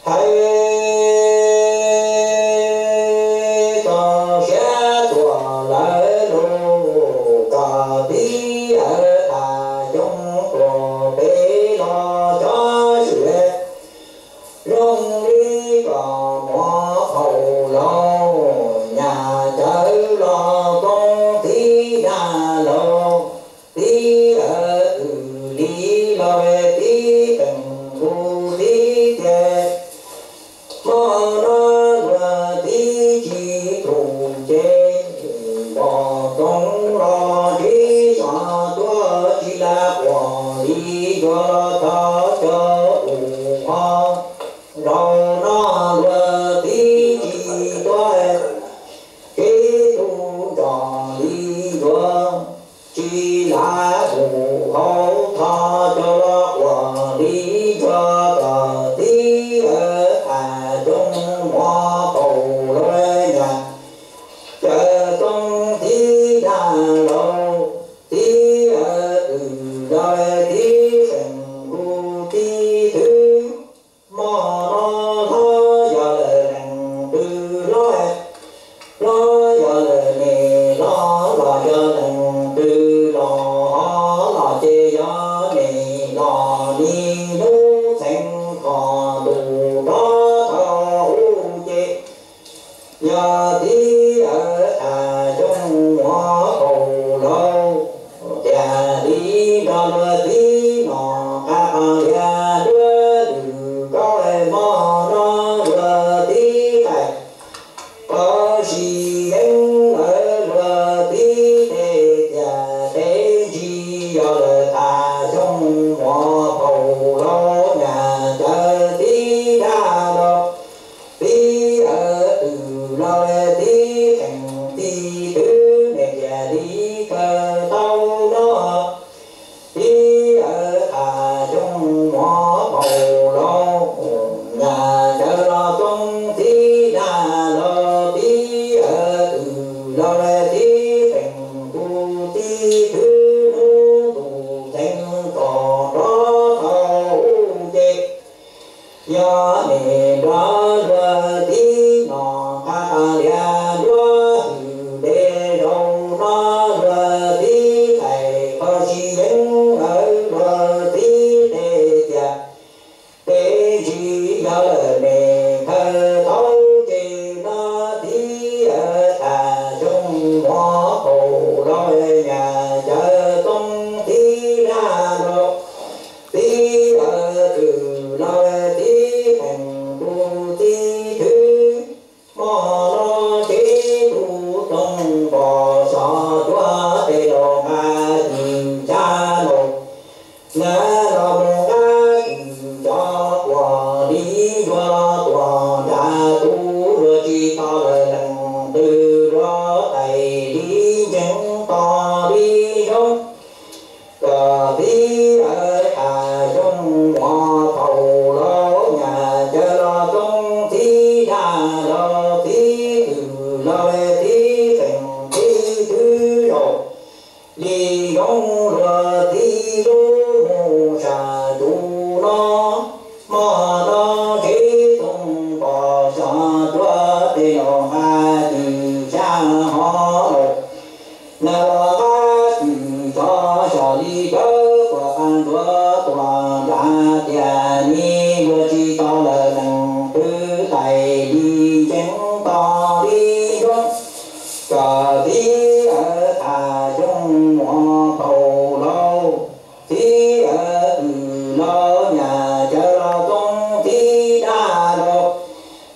Hais txog siab tuag lawm los koj txiv aw, tham xyoo tuag pem los cov swm zoo li koj muab qaug los nyaj cawv los txoov txiv dab laug txiv aw, twm li los txiv teem nkuj txiv tiag. Hmo no luag txiv tsis tus ces npog txoov los tsis xyov tuag tsis lam quas li yuav los thov cov tus ho. Zaum no luag txiv tsis tuag tsis tus nrog li yuav tsis lam mus hauv thov cov los quas li yuav kom txiv aw, tham xyoo muab qaug los nyaj cawv txoov txiv dab laug txiv aw, twm los txiv teem nkuj txiv thwv. Hmo no hlob yog lawm leej twg hlob, hlob yog lawm me hlob, los yog leej twg los, los ces yog me hlob, nim hnub txheej kho ntuj rov thaum ub ces yog txiv aw, tham xyoo muab qaug los tiag li nrog luag txiv no qab qab lias duab lwm koj hmo no luag txiv qaij qhov sib yeeb lawm luag txiv tej tiaj tej ntsis yog lawm tham xyoo muab qaug los nyaj cawv txiv dab laug txiv aw, twm los txiv teem txiv thwv, nej thiaj li kawm tau no. Txiv aw, tham xyoo muab qaug los nyaj cawv los txoov txiv dab laug txiv aw, twm los txiv teem nkuj txiv thwv, hnub ntuj txheej kho ntuj rov thaum ub ces yog nej nrog luag txiv no qab qab lias duab hwm deb zaum no luag txiv qaij qhov sib yeeb lawm luag txiv tej tiaj tej ntsis yog lawm nej kawm tau ces no txiv aw, tham xyoo muab qaug los nyaj cawv txoov txiv dab laug txiv aw, twm los txiv teem nkuj txiv thwv. Hmo no txiv tub toog npog xyov cuab tej laus nqa cim xya laus, nqa los mus nqa cim xyov quas li yuav los tuaj nram tus luag tsis tau lawm leej twg luag tais li ntseeg tos li zoo. Koj txiv aw, tham xyoo muab qaug los nyaj cawv los txoov txiv dab laug txiv twm los txiv teem txiv thwv zaum li zoo luag txiv lub mus sam tus no. Hmo no txiv toog npog xyov cuab tej laus nqa cim xya hov laus, nqa los nqa cim xyov xyov li cawv quas qab ntsuav tuaj nram tiaj ni luag tsis tau lawm leej twg tais li ntseeg tos li zoo. Koj txiv aw, tham xyoo muab qaug los txiv aw, twm los nyaj cawv los txoov txiv dab laug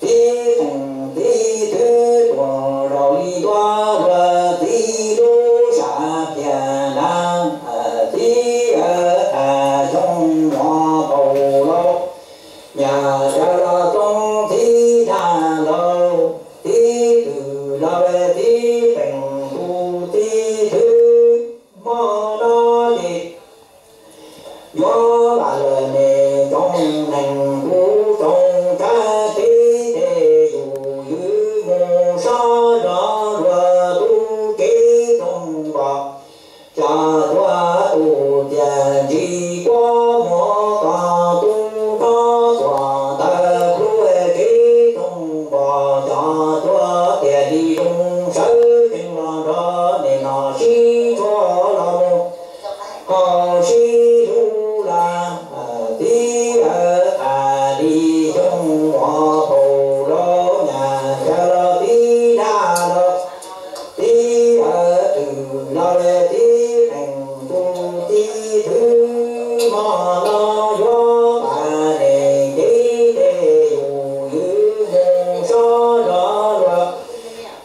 txiv teem txiv thwv tuaj zaum li ntua luag txiv lub sam phiaj na. Txiv aw, tham xyoo muab qaug los nyaj cawv los txoov txiv dab laug txiv twm los txiv teem nkuj txiv thwv. Hmo no ces yuav vam lawm nej tsoom neeg kuv tsoom tsab teb, ces yus ywm mus sab zog luag tub cev txoov npog xyov cuab tus tiaj ntsis kuab muag koj tub rov tuaj tawm plhuav Li xyoo muaj paus los nyas cawv los tib dag los tib awv twm los le tib qees tus tib thwv. Hmo no yuav pam nes kev ces yus ywv mus sab zos luag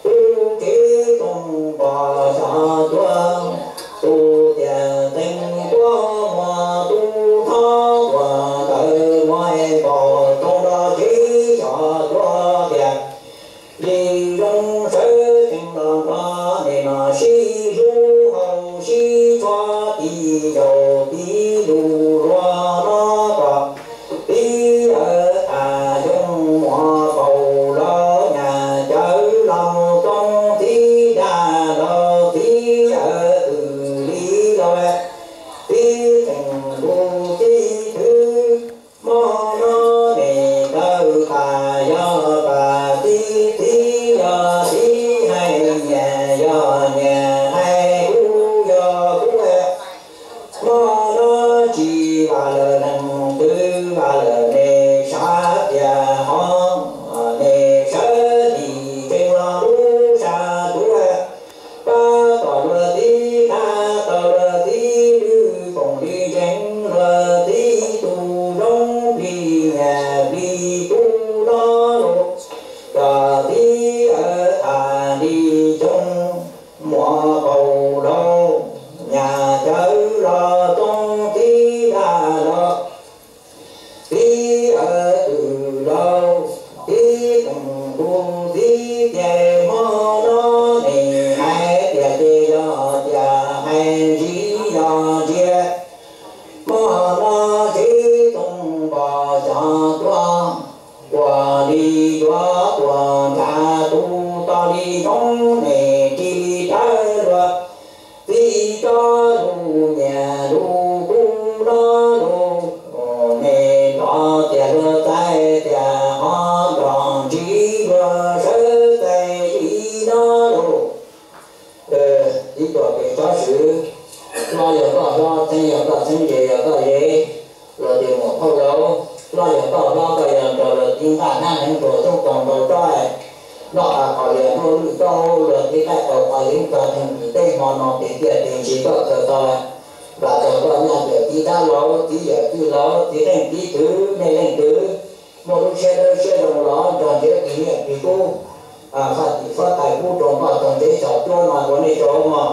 tub tsev tooj pom xyom cuab, tus tiam teev tuaj muag tub thob tuam ntawd muab es npaum rau nrog tsev xyom cuab tias, li zoo sawv tsees los nrog nim no sib hlub hauv sib tshua tib zaug tib lus luag no kom tib awv tas xyoo muaj paus los nyas cawv los mus txoov tib dag los tib awv twm li los tib qees tus tib thwv. Hmo no nim tawv tas yog tas tib tib yog tib hais nyias yog nyias hais kub yog kub. Hmo no tsis vam lawm leej twg vam lawm, nej saib tias ho nej sawv dim tsees los lub sab tub, pab tom luag tib thab tau luag tib lwm foom li ntseev luag tib tug zoo plig nyias plig tub no los cov tib awv tas li xyoo muaj paus los nyas cawv los txoov tib dag los tib awv twm los tib qees tus tib ces hmo no nim hais tias ces yog tias hais ntsis yog ntsia. Hmo no tsev tooj pom xyom cuab, ua li yuav ua nrad tus tau li zoo, nej cia li rov luag tib tsob lus nyias lus kub no lus, nej nrov tias luag txais tias ho nrov ntsis luag sawv txais li no lus. Tib tuam pem tsob swv, hlob yog koj hlob, txheeb yog koj txheeb, ze yog koj ze, los tias muam phauj laus, hlob yog koj hlob, koj yog nraug, los tib nqaj hnab hneev nruas xyoob toog ntaus tsob, noj qab qhov lias nruab lwj tau, los tib qaij tau qhov yeeb txog theej vim tej hmo no tes tiaj tes ntsis koj khaws tau, vam txog koj nyaj yawm tib thab laus, tib yawm txwj laus, tib qeej tib thwv, nej leej twg muaj lub siab dawb siab zoo los nrog ntsev tis nyiaj tis kub, faj tim fab tais kub rau npaj txog ntsev xyom cuab no ua nej tsaug mog.